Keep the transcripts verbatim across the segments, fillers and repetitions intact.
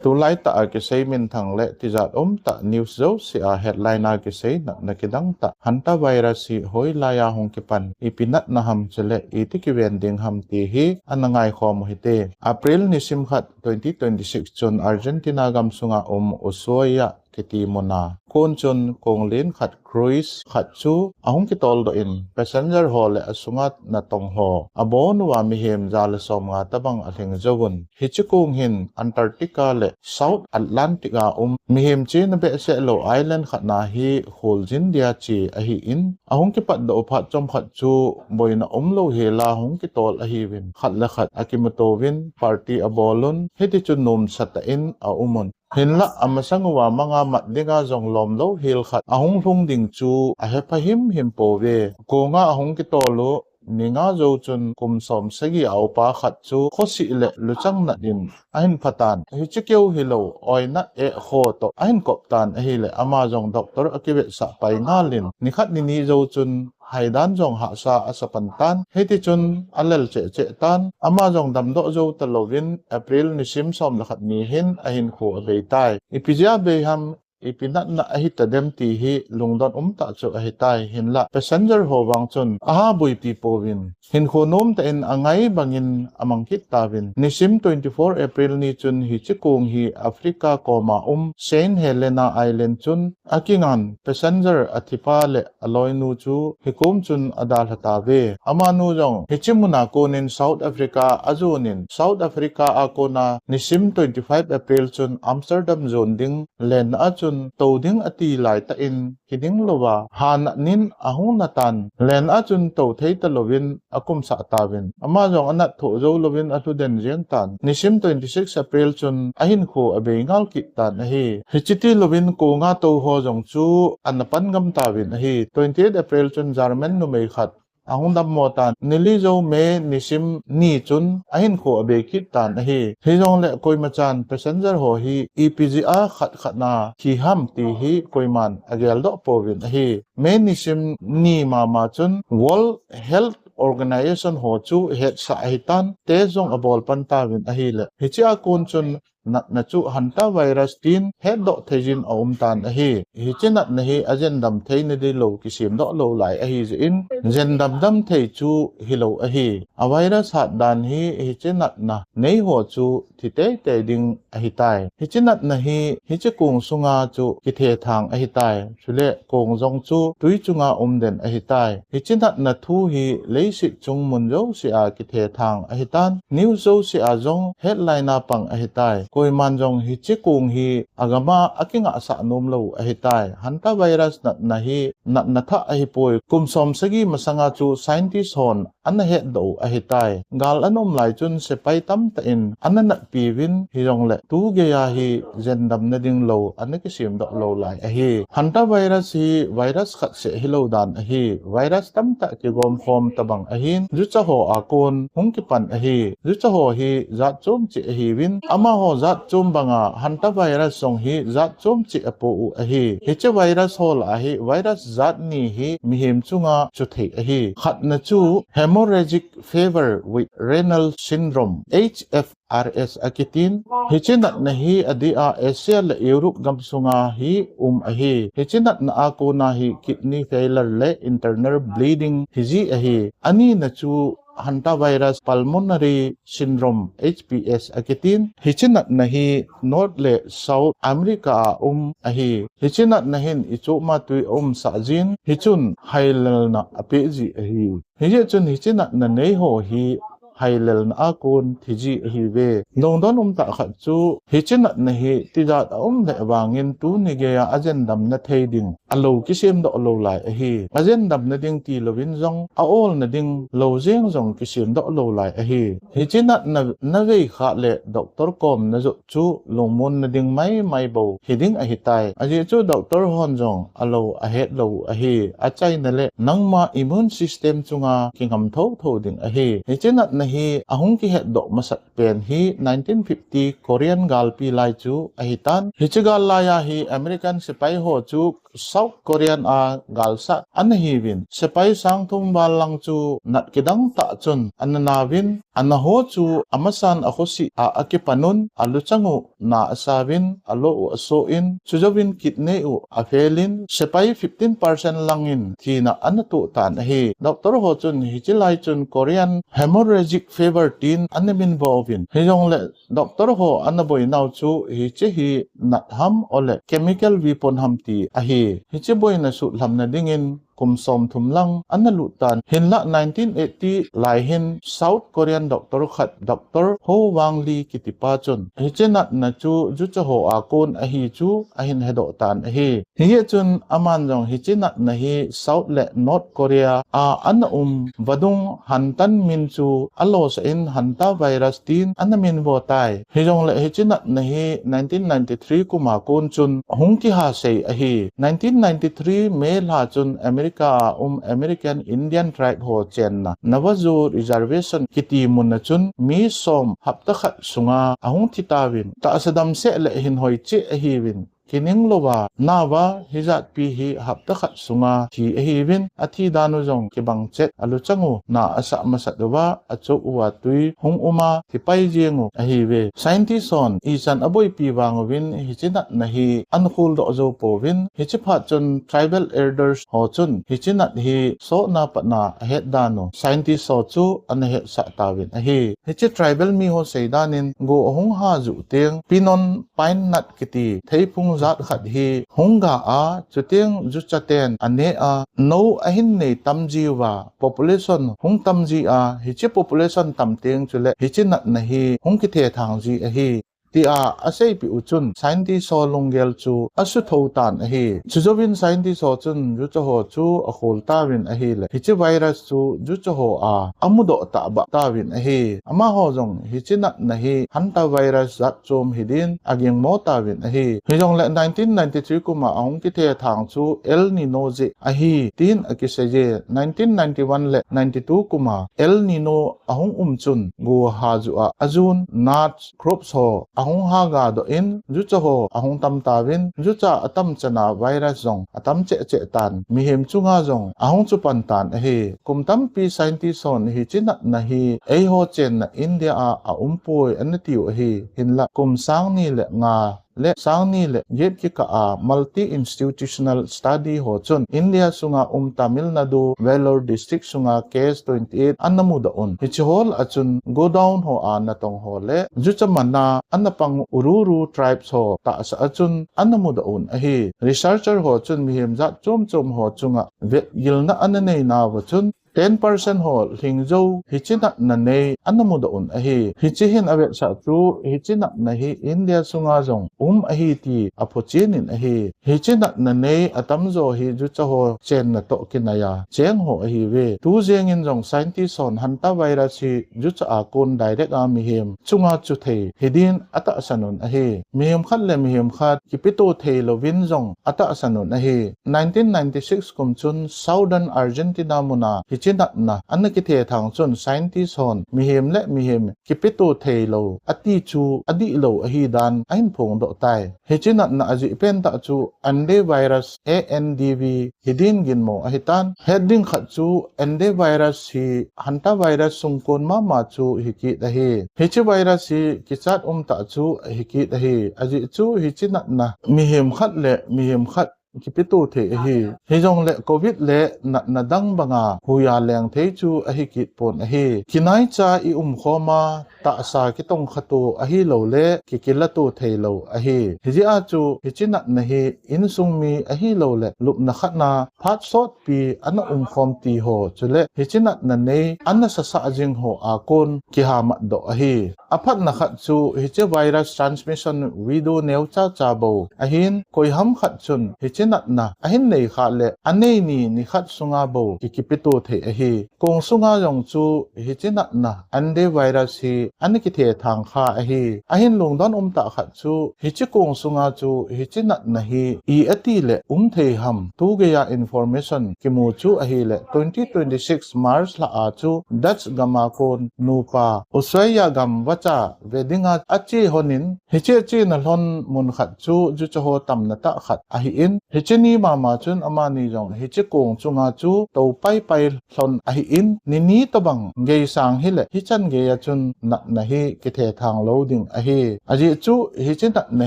Tulai tah a kisei minthang le tijat um tah news jouse a headline a kisei natna kidang tah hantavirus hi hoilai a hung kipan, ipi natna ham chule iti kiven ding ham ti hi ana ngaikhom u hite. April nisim khat twenty twenty-six chun Argentina gam sunga um Ushuaia kiti muna kon chun konglen khat cruise khat chu ahung kitoldoh in passenger ho le asunga natong ho abon uva mihem ja le somnga tabang alhing jouvun. Hiche kong hin Antarctica le South Atlantic a um mihem chena behseh lou island khat na hi kholjin dia che ahin, ahung kipatdoh u phat chomkhat chu boina umlou hel a hung kitol ahiuvin, khat le khat akimuto uvin party abol un, hiti chu nomsa tah in aum un. Hinlah amasang uva manga mat dinga jong lomlou hel khat ahung lhung ding chu ahepha himhim pouve. Konga ahung kitol u ni nga jou chun kum som sagi a upa khat chu khosih le luchang nat in ahin phatan. Hiche keu hilou, oinat eh kho toh ahin kop tan ahile ama jong doctor akivetsah pai ngal in nikhat nini jou chun haidan jong hahsa asa pan tan. Hiti chun alel cheh cheh tan. Ama jong damdoh jou talouvin April nisim som le khat ni hin ahinkho abei tai. Ipi jeh a bei ham, ipi natna ahitadem ti hi lungdon umtah chu ahitai. Hinlah passenger ho vang chun aha buipi pouvin hinkho nomtah in angai bangin amang kit tauvin. Nisim twenty-four April ni chun hiche kong hi Africa koma um Saint Helena Island chun akingan passenger athipa le aloinu chu hikom chun adalha tauve. Amanu jong hiche muna konin South Africa ajonin, South Africa a kona nisim twenty-five April chun Amsterdam jon ding lenna a chun tou ding ati laitah in kiding louva, hanat nin ahung natan, lenna a chun tou thei talouvin akumsah tauvin. Ama jong anat thoh jou louvin alhu den jeng tan. Nisim twenty-six April chun ahinkho abei ngal kit tan ahi. Hiche tilouvin konga tou ho jong chu ana pan ngam tauvin ahi. Twenty-eight April chun German numei khat ahung dammo tan. Nili jou May nisim ni chun ahinkho abei kit tan ahi. Hijongle koimachan passenger ho hi ipi jeh a khat khat na thi ham ti hi koiman ageldoh pouvin ahi. May nisim ni mama chun World Health Organization ho chu hetsah ahitan, test jong abol pan tauvin ahile. Hiche a kon chun natna chu hantavirus tin hetdoh thei jin aum tan ahi. Hiche natna hi ajendam theina ding lou kisemdoh lou lai ahi jeh in, jendam dam thei chu hilou ahi. A virus hat dan hi hiche natna nei ho chu thi teitei ding ahitai. Hiche natna hi hiche kong sunga chu kithethang ahitai. Chule kong jong chu tui chunga um den ahitai. Hiche natna thu hi leiset chung mun jouse a kithethang ahitan, news jouse a jong headline a pang ahitai. Koiman jong hiche kong hi agama akingahsah nom lou ahitai. Hantavirus natna hi natna thah ahipoi. Kum som sagi masanga chu scientist hon ana hetdoh u ahitai. Gal ana um lai chun sepai tamtah in ana natpi uvin, hijongle tu geiya hi jendamna ding lou ana kisemdoh lou lai ahi. Hantavirus hi virus khat seh hilou dan ahi. Virus tamtah kigomkhom tabang ahin, jucha ho a kon hung kipan ahi. Jucha ho hi jat chom cheh ahiuvin, amaho jat chom banga hantavirus jong hi jat chom cheh apo u ahi. Hiche virus ho lah a hi virus jat ni hi mihem chunga chu thei ahi. Khatna chu hemorrhagic fever with renal syndrome, H F R S akitin. Hiche natna hi adeh a Asia le Europe gam sunga hi um ahi. Hiche natna a kona hi kidney failure le internal bleeding hiji ahi. Anina chu hantavirus pulmonary syndrome, H P S akitin. Hiche natna hi North le South America a um ahi. Hiche natna hin ichoma tui aumsah jin, hichun hailelna apeh ji ahi. Hijeh chun hiche natna nei ho hi hailelna a kon thiji ahiuve. Lungdon umtah khat chu hiche natna hi tijat aum leh vangin tuni geiya ajendamna thei ding alou kisemdoh lou lai ahi. Ajendamna ding tilouvin jong, a-olna ding lou jeng jong kisemdoh lou lai ahi. Hiche natna navei khah le doctor kom najot chu lungmonna ding maimai bou hiding ahitai. Ajeh chu doctor hon jong alou ahet lou u ahi. Achaina le nangma immune system chunga kingam thotho ding ahi. Hiche natna hi ahung kihetdoh masat pen hi nineteen fifty Korean galpi lai chu ahitan. Hiche gal laiya hi American sepai ho chu South Korean a galsat ana hiuvin, sepai sang thum val lang chu nat kidang tah chun ana nauvin, ana ho chu amasan a khosih a akipan un, a luchang u na asauvin, a lo u asoh in, chujouvin kidney u afail in, sepai fifteen percent langin thina ana toh tan ahi. Doctor ho chun hiche lai chun Korean hemorrhagic fever tin ana minvo uvin, hijongle doctor ho ana boinau chu hiche hi nat ham ole chemical weapon ham ti ahi. Hiche boina sutlhamna dingin kum somthum lang ana lut tan. Hinlah nineteen eighty lai hin South Korean doctor khat, Doctor Ho Wang Lee kitipa chun hiche natna chu jucha ho a kon ahi chu ahin hedoh tan ahi. Hijeh chun aman jong hiche natna hi South le North Korea a ana um vadung hantan min chu alosah in hantavirus tin ana minvo tai. Hijongle hiche natna hi nineteen ninety-three kum a kon chun hung kihasei ahi. Nineteen ninety-three May lha chun America a um American Indian tribe ho chenna Navajo Reservation kiti mun a chun mi som hapta khat sunga ahung thi tauvin, tahsa damsel le hinhoi cheh ahiuvin, kining louva nauva hijatpi hi hapta khat sunga thi ahiuvin, athi dan u jong kibang chet, a luchang u na asah masat uva, achop uva tui hung um a, thi pai jeng u ahiuve. Scientist hon ichan aboipi vang uvin hiche natna hi ana kholdoh jou pouvin, hiche phat chun tribal elders ho chun hiche nat hi sohna patna ahet dan u scientist ho chu ana hetsah tauvin ahi. Hiche tribal mi ho seidan in go ahung ha juh teng, pinon pine nut kiti theiphung jat khat hi hung ga a, chuteng jucha ten ane a, nou ahin nei tam jiuva, population hung tam ji a, hiche population tam teng chule hiche natna hi hung kithethang ji ahi, tia aseipeh u chun scientist ho lunggel chu asuthou tan ahi. Chujouvin scientist ho chun jucha ho chu akhol tauvin ahile, hiche virus chu jucha ho a amudoh tahbeh tauvin ahi. Amaho jong hiche natna hi hantavirus jat chom hidin agingmo tauvin ahi. Hijongle nineteen ninety-three kum a ahung kithethang chu El Nino jeh ahi tin akiseiye. Nineteen ninety-one le ninety-two kum a El Nino ahung um chun go ha juh a, ajun nuts crops ho ahung ha ga doh in, jucha ho ahung tam tauvin, jucha atam chana virus jong atam cheh cheh tan, mihem chunga jong ahung chupan tan ahi. Kum tampi scientist hon hiche natna hi eiho chenna India a aumpoi ana tiu ahi. Hinlah kum sang ni le nga le sang ni le get kikah a multi institutional study ho chun India sunga um Tamil Nadu, Vellore district sunga case twenty-eight ana mudoh un. Hiche ho lah a chun godown ho a natong ho le jucha man a ana pang Ururu tribes ho tahsa a chun ana mudoh un ahi. Researcher ho chun mihem jat chom chom ho chunga vetgilna ana nei nauva chun ten percent ho lhingjou hiche natna nei ana mudoh un ahi. Hiche hin avetsah chu hiche natna hi India sunga jong um ahi ti aphochen in ahi. Hiche natna nei atamjo hi jucha ho chenna toh kinai a cheng ho ahiuve. Tu jeng in jong scientist hon hantavirus hi jucha a kon direct a mihem chunga chu thei hidin atahsan un ahi. Mihem khat le mihem khat kipeto thei louvin jong atahsan un ahi. Nineteen ninety-six kum chun Southern Argentina mun a hiche natna ana kithethang chun scientist hon mihem le mihem kipeto thei lou ati chu adih lou ahi dan ahin phongdoh tai. Hiche natna ajih pen tah chu Andes virus, A N D V, hidin ginmo ahitan. Het ding khat chu Andes virus hi hantavirus sungkon mama chu hikit ahi. Hiche virus hi kichat um tah chu hikit ahi. Ajeh chu hiche natna mihem khat le mihem khat kipeto thei ahi. Hijongle covid le natna dang banga huiya leng thei chu ahikit pon ahi. Kinaicha i umkhom a tahsa kitongkha to ahilouleh kikilato theilou ahi. Hijeh a chu hiche natna hi insung mi ahilouleh lupna khat na phat sotpi ana umkhom ti ho chule hiche natna nei ana sasah jing ho a kon kihamat doh ahi. Aphatna khat chu hiche virus transmission video neocha cha bou ahin, koiham khat chun hiche natna ahin nei khah le anei ni nikhat sunga bou kikipeto thei ahi. Kong sunga jong chu hiche natna Andes virus hi ana kithethang kha ahi. Ahin lungdon um tah khat chu hiche kong sunga chu hiche natna hi i ati le um thei ham, tu geiya information kimu chu ahile twenty twenty-six March lha a chu Dutch gam a kon nupa Ushuaia gam va cha ve dinga ache lhonin, hiche achena lhon mun khat chu jucha ho tamna tah khat ahin, hiche ni mama chun amani jong hiche kong chunga chu tou paipai lhon ahin, nini tobang gei sang hileh hichan geiya chun natna hi kithethang lou ding ahi. Ajeh chu hiche natna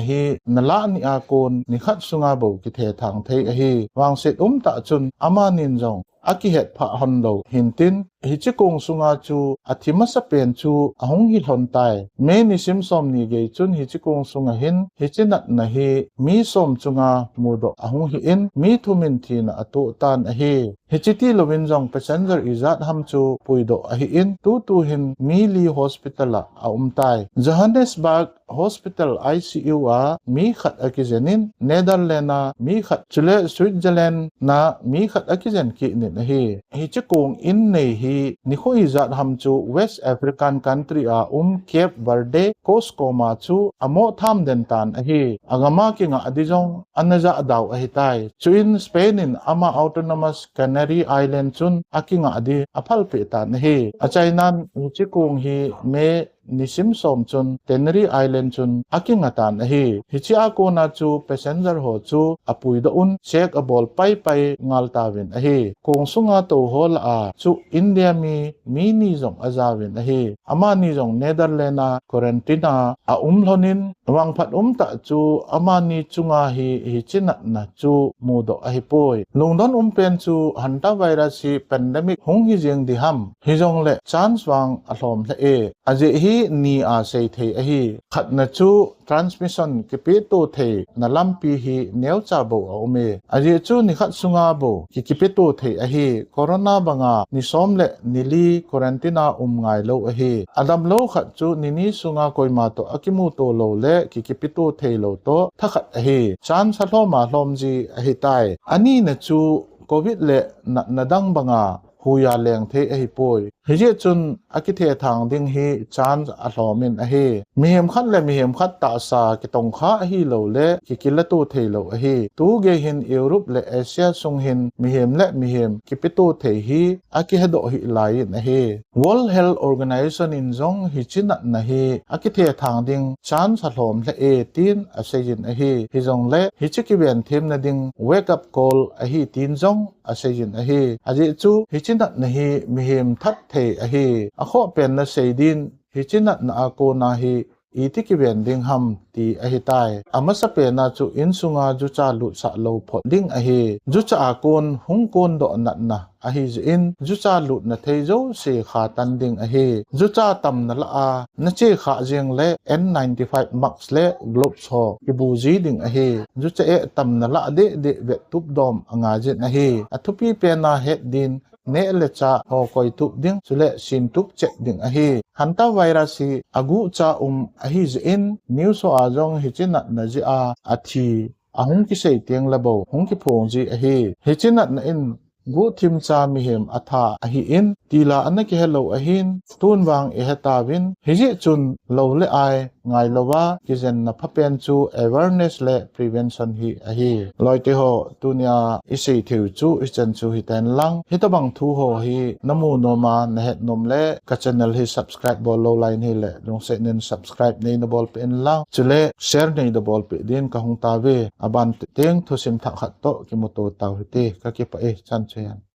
hi nalah nia kon nikhat sunga bou kithethang thei ahi. Vangset umtah chun amanin jong akihetphah lhon lou hintin, hiche kong sunga chu athi masapen chu ahung hi lhon tai. May nisim somni gei chun hiche kong sunga hin hiche natna hi mi som chunga mudoh ahung hin, mi thumin thina atoh tan ahi. Hiche tilouvin jong passenger ijat ham chu puidoh ahin, tutu hin mi li hospital a aum tai. Johannesburg Hospital I C U a mi khat akijen in, Netherlands a mi khat, chule Switzerland a mi khat akijen kit in ahi. Hiche kong in nei hi nikho ijat ham chu West African country a um Cape Verde coast koma chu amoh tham den tan ahi. Agama kingah di jong ana jah dau ahitai. Chuin Spain in ama Autonomous Canary Island chun akingah di aphalpeh tan ahi. Achainan hiche kong hi May nisim som chun Tenerife Island chun akinga tan ahi. Hiche a kona chu passenger ho chu apuidoh un check abol paipai ngal tauvin ahi. Kong sunga tou ho lah a chu India mi, mi ni jong ajauvin ahi. Amani jong Netherlands a quarantine a aum lhonin, vangphat umtah chu amani chunga hi hiche natna chu mudoh ahipoi. Lungdon umpen chu hantavirus hi pandemic hung hi jeng di ham. Hijongleh chance vang alhom lheh e. Ajeh hi ni a seithei ahi. Khatna chu transmission kipeto theina lampi hi neocha bou aum e. Ajeh chu nikhat sunga bou ki, kipeto thei ahi. Corona banga ni som le ni li quarantine a um ngailou ahi. Adamlou khat chu nini sunga koima toh akimuto lou le ki, kipeto theilou toh thakhat ahi. Chance alhom alhom ji ahitai. Anina chu covid le natna dang banga huiya leng thei ahipoi. Hijeh chun akithethang ding hi chance alhomin ahi. Mihem khat le mihem khat tahsa kitongkha ahilou le ki, kilato theilou ahi. Tugei hin Europe le Asia sung hin mihem le mihem kipeto thei hi akihedoh hih laiyin ahi. World Health Organization in jong hiche natna hi akithethang ding chance alhom lheh e tin aseiyin ahi. Hijongle hiche kiven themna ding wake up call ahi tin jong aseiyin ahi. Ajeh chu hiche natna hi mihem that thei ahi. Akhoh penna seidin hiche natna a kona hi iti kiven ding ham ti ahitai. Amasapen a chu insunga jucha lutsah lou phot ding ahi. Jucha a kon hung kondoh natna ahijeh in jucha lutna thei jouse khatan ding ahi. Jucha tamna lah a nache khah jeng le N ninety-five mask le gloves ho kibu ji ding ahi. Jucha eh tamna lah deh deh vettup dom angaijin ahi. Athupi pen a het din neh le chah ho koitup ding, chule sintup cheh ding ahi. Hantavirus hi aguh cha um ahijeh in, news ho a jong hiche natna jeh a athi ahung kisei teng le bou hung kiphong ji ahi. Hiche natna in guhthim cha mihem atha ahin, tila ana kihelou ahin, tun vang ihetauvin, hijeh chun lou le ai ngailouva kijenna phapen chu awareness le prevention hi ahi. Loite ho, tunia isei theiu chu hichan chu hitan lang. Hitobang thu ho hi namu nom a nahet nom le ka channel hi subscribe bol lou lai in ahile lungset in subscribe neina bolpeh in lang. Chule share neina bolpeh din kahung tauve. Aban teng thusim thah khat toh kimuto tau hite, kakipah e, chan chu hen.